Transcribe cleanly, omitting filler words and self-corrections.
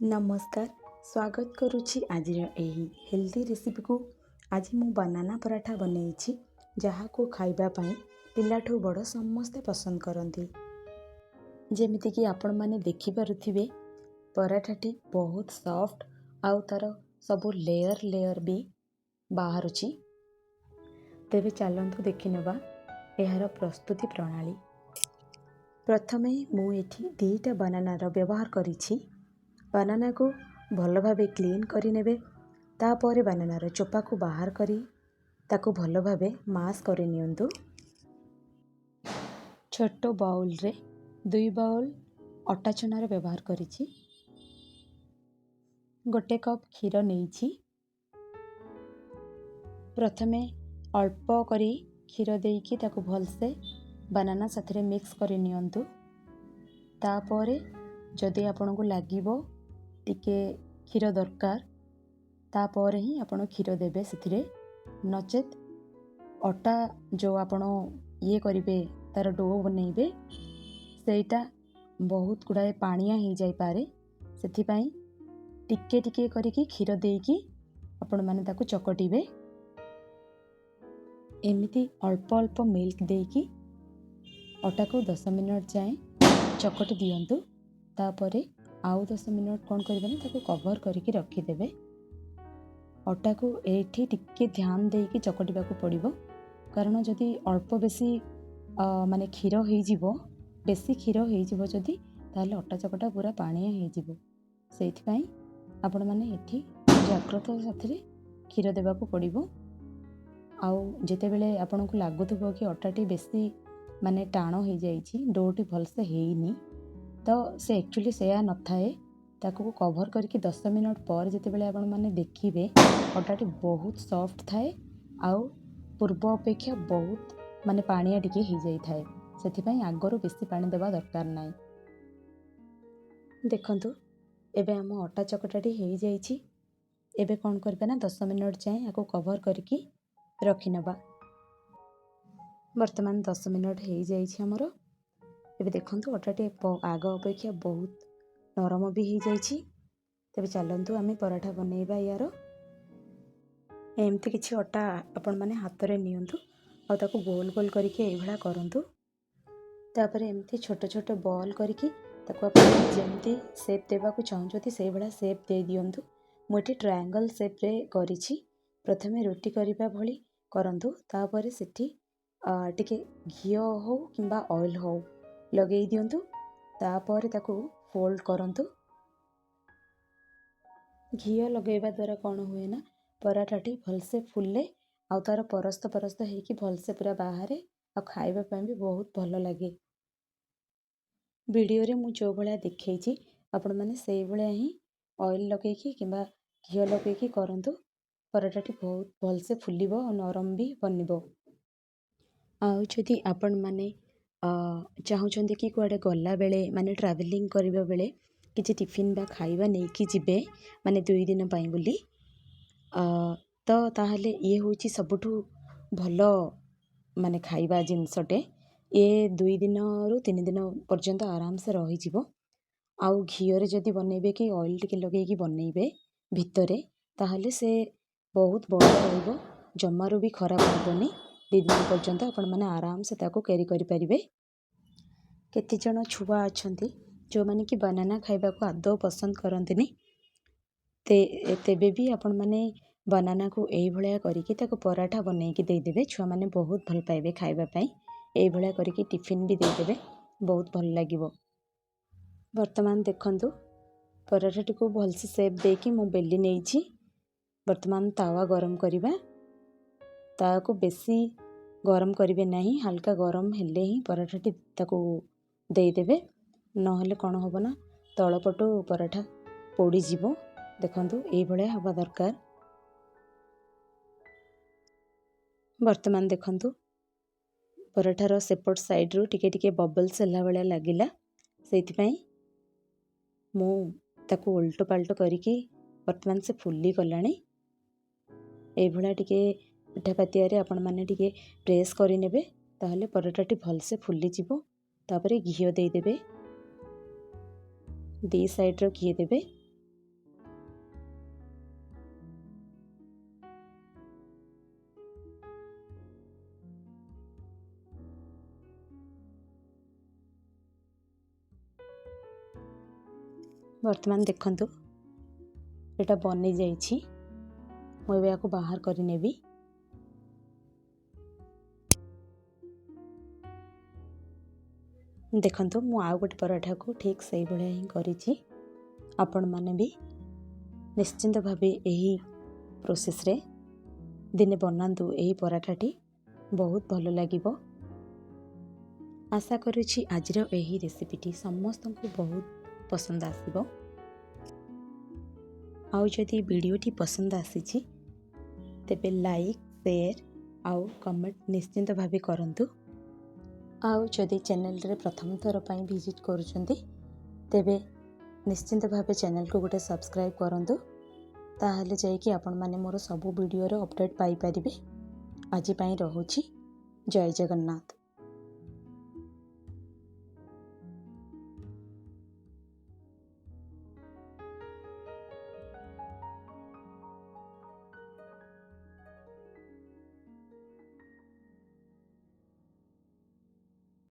ନମସ୍କାର, ସ୍ୱାଗତ କରୁଛି ଆଜିର ଏହି ହେଲ୍ଦି ରେସିପିକୁ। ଆଜି ମୁଁ ବାନାନା ପରାଠା ବନେଇଛି, ଯାହାକୁ ଖାଇବା ପାଇଁ ପିଲାଠୁ ବଡ଼ ସମସ୍ତେ ପସନ୍ଦ କରନ୍ତି। ଯେମିତିକି ଆପଣମାନେ ଦେଖିପାରୁଥିବେ, ପରାଠାଟି ବହୁତ ସଫ୍ଟ ଆଉ ତା'ର ସବୁ ଲେୟର୍ ଲେୟର୍ ବି ବାହାରୁଛି। ତେବେ ଚାଲନ୍ତୁ ଦେଖିନେବା ଏହାର ପ୍ରସ୍ତୁତି ପ୍ରଣାଳୀ। ପ୍ରଥମେ ମୁଁ ଏଠି 2ଟା ବାନାନାର ବ୍ୟବହାର କରିଛି। ବାନାନାକୁ ଭଲ ଭାବେ କ୍ଲିନ୍ କରିନେବେ। ତାପରେ ବାନାନାର ଚୋପାକୁ ବାହାର କରି ତାକୁ ଭଲ ଭାବେ ମାସ୍ କରିନିଅନ୍ତୁ। ଛୋଟ ବାଉଲରେ 2 ବାଉଲ ଅଟା ଚୁନାର ବ୍ୟବହାର କରିଛି। 1 କପ୍ କ୍ଷୀର ନେଇଛି। ପ୍ରଥମେ ଅଳ୍ପ କରି କ୍ଷୀର ଦେଇକି ତାକୁ ଭଲସେ ବାନାନା ସାଥିରେ ମିକ୍ସ କରି ନିଅନ୍ତୁ। ତାପରେ ଯଦି ଆପଣଙ୍କୁ ଲାଗିବ ଟିକେ କ୍ଷୀର ଦରକାର, ତାପରେ ହିଁ ଆପଣ କ୍ଷୀର ଦେବେ ସେଥିରେ। ନଚେତ୍ ଅଟା ଯେଉଁ ଆପଣ ଇଏ କରିବେ, ତା'ର do ବନେଇବେ, ସେଇଟା ବହୁତ ଗୁଡ଼ାଏ ପାଣିଆ ହେଇଯାଇପାରେ। ସେଥିପାଇଁ ଟିକେ ଟିକେ କରିକି କ୍ଷୀର ଦେଇକି ଆପଣମାନେ ତାକୁ ଚକଟିବେ। ଏମିତି ଅଳ୍ପ ଅଳ୍ପ ମିଲ୍କ ଦେଇକି ଅଟାକୁ 10 ମିନିଟ୍ ଯାଏଁ ଚକଟି ଦିଅନ୍ତୁ। ତାପରେ ଆଉ 10 ମିନିଟ୍ କ'ଣ କରିବେ ନା, ତାକୁ କଭର୍ କରିକି ରଖିଦେବେ। ଅଟାକୁ ଏଇଠି ଟିକେ ଧ୍ୟାନ ଦେଇକି ଚକଟିବାକୁ ପଡ଼ିବ, କାରଣ ଯଦି ଅଳ୍ପ ବେଶୀ ମାନେ କ୍ଷୀର ହେଇଯିବ, ବେଶୀ କ୍ଷୀର ହେଇଯିବ ଯଦି, ତାହେଲେ ଅଟା ଚକଟା ପୁରା ପାଣିଆ ହେଇଯିବ। ସେଇଥିପାଇଁ ଆପଣମାନେ ଏଠି ଜାଗ୍ରତ ସାଥିରେ କ୍ଷୀର ଦେବାକୁ ପଡ଼ିବ। ଆଉ ଯେତେବେଳେ ଆପଣଙ୍କୁ ଲାଗୁଥିବ କି ଅଟାଟି ବେଶୀ ମାନେ ଟାଣ ହେଇଯାଇଛି, ଡୋଟି ଭଲସେ ହେଇନି, ତ ସେ ଆକ୍ଚୁଆଲି ସେୟା ନଥାଏ। ତାକୁ କଭର୍ କରିକି 10 ମିନିଟ୍ ପରେ ଯେତେବେଳେ ଆପଣମାନେ ଦେଖିବେ, ଅଟାଟି ବହୁତ ସଫ୍ଟ ଥାଏ ଆଉ ପୂର୍ବ ଅପେକ୍ଷା ବହୁତ ମାନେ ପାଣିଆ ଟିକେ ହେଇଯାଇଥାଏ। ସେଥିପାଇଁ ଆଗରୁ ବେଶୀ ପାଣି ଦେବା ଦରକାର ନାହିଁ। ଦେଖନ୍ତୁ, ଏବେ ଆମ ଅଟା ଚକଟାଟି ହେଇଯାଇଛି। ଏବେ କ'ଣ କରିବା ନା, 10 ମିନିଟ୍ ଯାଏଁ ୟାକୁ କଭର୍ କରିକି ରଖିନେବା। ବର୍ତ୍ତମାନ 10 ମିନିଟ୍ ହେଇଯାଇଛି ଆମର। ଏବେ ଦେଖନ୍ତୁ, ଅଟାଟି ଆଗ ଅପେକ୍ଷା ବହୁତ ନରମ ବି ହେଇଯାଇଛି। ତେବେ ଚାଲନ୍ତୁ ଆମେ ପରଠା ବନେଇବା ୟାର। ଏମିତି କିଛି ଅଟା ଆପଣମାନେ ହାତରେ ନିଅନ୍ତୁ ଆଉ ତାକୁ ଗୋଲ ଗୋଲ କରିକି ଏଇଭଳିଆ କରନ୍ତୁ। ତାପରେ ଏମିତି ଛୋଟ ଛୋଟ ବଲ୍ କରିକି ତାକୁ ଆପଣ ଯେମିତି ସେପ୍ ଦେବାକୁ ଚାହୁଁଛନ୍ତି, ସେଇଭଳିଆ ସେପ୍ ଦେଇ ଦିଅନ୍ତୁ। ମୁଁ ଏଠି ଟ୍ରାୟାଙ୍ଗଲ୍ ସେପ୍ରେ କରିଛି। ପ୍ରଥମେ ରୁଟି କରିବା ଭଳି କରନ୍ତୁ। ତାପରେ ସେଠି ଟିକେ ଘିଅ ହଉ କିମ୍ବା ଅଏଲ୍ ହଉ ଲଗେଇ ଦିଅନ୍ତୁ। ତାପରେ ତାକୁ ଫୋଲ୍ଡ କରନ୍ତୁ। ଘିଅ ଲଗାଇବା ଦ୍ୱାରା କ'ଣ ହୁଏ ନା, ପରାଠାଟି ଭଲସେ ଫୁଲେ ଆଉ ତା'ର ପରସ୍ତ ପରସ୍ତ ହେଇକି ଭଲସେ ପୁରା ବାହାରେ ଆଉ ଖାଇବା ପାଇଁ ବି ବହୁତ ଭଲ ଲାଗେ। ଭିଡ଼ିଓରେ ମୁଁ ଯେଉଁ ଭଳିଆ ଦେଖେଇଛି, ଆପଣମାନେ ସେଇଭଳିଆ ହିଁ ଅଏଲ୍ ଲଗେଇକି କିମ୍ବା ଘିଅ ଲଗେଇକି କରନ୍ତୁ। ପରଟାଟି ବହୁତ ଭଲସେ ଫୁଲିବ ଆଉ ନରମ ବି ବନିବ। ଆଉ ଯଦି ଆପଣମାନେ ଚାହୁଁଛନ୍ତି କି କୁଆଡ଼େ ଗଲାବେଳେ, ମାନେ ଟ୍ରାଭେଲିଂ କରିବା ବେଳେ କିଛି ଟିଫିନ୍ ବା ଖାଇବା ନେଇକି ଯିବେ, ମାନେ 2 ଦିନ ପାଇଁ ବୋଲି, ତ ତାହେଲେ ଇଏ ହେଉଛି ସବୁଠୁ ଭଲ ମାନେ ଖାଇବା ଜିନିଷଟେ। ଇଏ 2 ଦିନରୁ 3 ଦିନ ପର୍ଯ୍ୟନ୍ତ ଆରାମସେ ରହିଯିବ। ଆଉ ଘିଅରେ ଯଦି ବନେଇବେ କି ଅଏଲ୍ ଟିକେ ଲଗେଇକି ବନେଇବେ ଭିତରେ, ତାହେଲେ ସେ ବହୁତ ବଢ଼ିଆ ରହିବ, ଜମାରୁ ବି ଖରାପ ହେବନି। 2 ଦିନ ପର୍ଯ୍ୟନ୍ତ ଆପଣମାନେ ଆରାମସେ ତାକୁ କ୍ୟାରି କରିପାରିବେ। କେତେଜଣ ଛୁଆ ଅଛନ୍ତି, ଯେଉଁମାନେ କି ବାନାନା ଖାଇବାକୁ ଆଦୌ ପସନ୍ଦ କରନ୍ତିନି, ତେବେ ବି ଆପଣମାନେ ବାନାନାକୁ ଏଇଭଳିଆ କରିକି ତାକୁ ପରାଠା ବନେଇକି ଦେଇଦେବେ। ଛୁଆମାନେ ବହୁତ ଭଲ ପାଇବେ ଖାଇବା ପାଇଁ। ଏଇଭଳିଆ କରିକି ଟିଫିନ୍ ବି ଦେଇଦେବେ, ବହୁତ ଭଲ ଲାଗିବ। ବର୍ତ୍ତମାନ ଦେଖନ୍ତୁ, ପରଠାଟିକୁ ଭଲସେ ସେପ୍ ଦେଇକି ମୁଁ ବେଲି ନେଇଛି। ବର୍ତ୍ତମାନ ତାୱା ଗରମ କରିବା। ତାକୁ ବେଶୀ ଗରମ କରିବେ ନାହିଁ, ହାଲକା ଗରମ ହେଲେ ହିଁ ପରଠାଟି ତାକୁ ଦେଇଦେବେ। ନହେଲେ କ'ଣ ହେବ ନା, ତଳ ପଟୁ ପରଠା ପୋଡ଼ିଯିବ। ଦେଖନ୍ତୁ, ଏଇଭଳିଆ ହେବା ଦରକାର। ବର୍ତ୍ତମାନ ଦେଖନ୍ତୁ, ପରଠାର ସେପଟ ସାଇଡ଼ରୁ ଟିକେ ଟିକେ ବବଲ୍ସ ହେଲା ଭଳିଆ ଲାଗିଲା। ସେଇଥିପାଇଁ ମୁଁ ତାକୁ ଓଲଟ ପାଲଟ କରିକି ବର୍ତ୍ତମାନ ସେ ଫୁଲି ଗଲାଣି। ଏଇଭଳିଆ ଟିକେ ପିଠା ପାତିଆରେ ଆପଣମାନେ ଟିକେ ପ୍ରେସ୍ କରିନେବେ, ତାହେଲେ ପରଟାଟି ଭଲସେ ଫୁଲିଯିବ। ତାପରେ ଘିଅ ଦେଇଦେବେ, 2 ସାଇଡ଼ର ଘିଅ ଦେବେ। ବର୍ତ୍ତମାନ ଦେଖନ୍ତୁ, ଏଇଟା ବନିଯାଇଛି। ମୁଁ ଏବେ ୟାକୁ ବାହାର କରିନେବି। ଦେଖନ୍ତୁ, ମୁଁ ଆଉ ଗୋଟେ ପରଠାକୁ ଠିକ୍ ସେଇଭଳିଆ ହିଁ କରିଛି। ଆପଣମାନେ ବି ନିଶ୍ଚିନ୍ତ ଭାବେ ଏହି ପ୍ରୋସେସ୍ରେ ଦିନେ ବନାନ୍ତୁ ଏହି ପରାଠାଟି, ବହୁତ ଭଲ ଲାଗିବ। ଆଶା କରୁଛି ଆଜିର ଏହି ରେସିପିଟି ସମସ୍ତଙ୍କୁ ବହୁତ ପସନ୍ଦ ଆସିବ। ଆଉ ଯଦି ଭିଡ଼ିଓଟି ପସନ୍ଦ ଆସିଛି, ତେବେ ଲାଇକ୍, ସେୟାର ଆଉ କମେଣ୍ଟ ନିଶ୍ଚିନ୍ତ ଭାବେ କରନ୍ତୁ। ଆଉ ଯଦି ଚ୍ୟାନେଲରେ ପ୍ରଥମ ଥର ପାଇଁ ଭିଜିଟ୍ କରୁଛନ୍ତି, ତେବେ ନିଶ୍ଚିନ୍ତ ଭାବେ ଚ୍ୟାନେଲକୁ ଗୋଟେ ସବସ୍କ୍ରାଇବ୍ କରନ୍ତୁ। ତାହେଲେ ଯାଇକି ଆପଣମାନେ ମୋର ସବୁ ଭିଡ଼ିଓର ଅପଡ଼େଟ୍ ପାଇପାରିବେ। ଆଜି ପାଇଁ ରହୁଛି। ଜୟ ଜଗନ୍ନାଥ।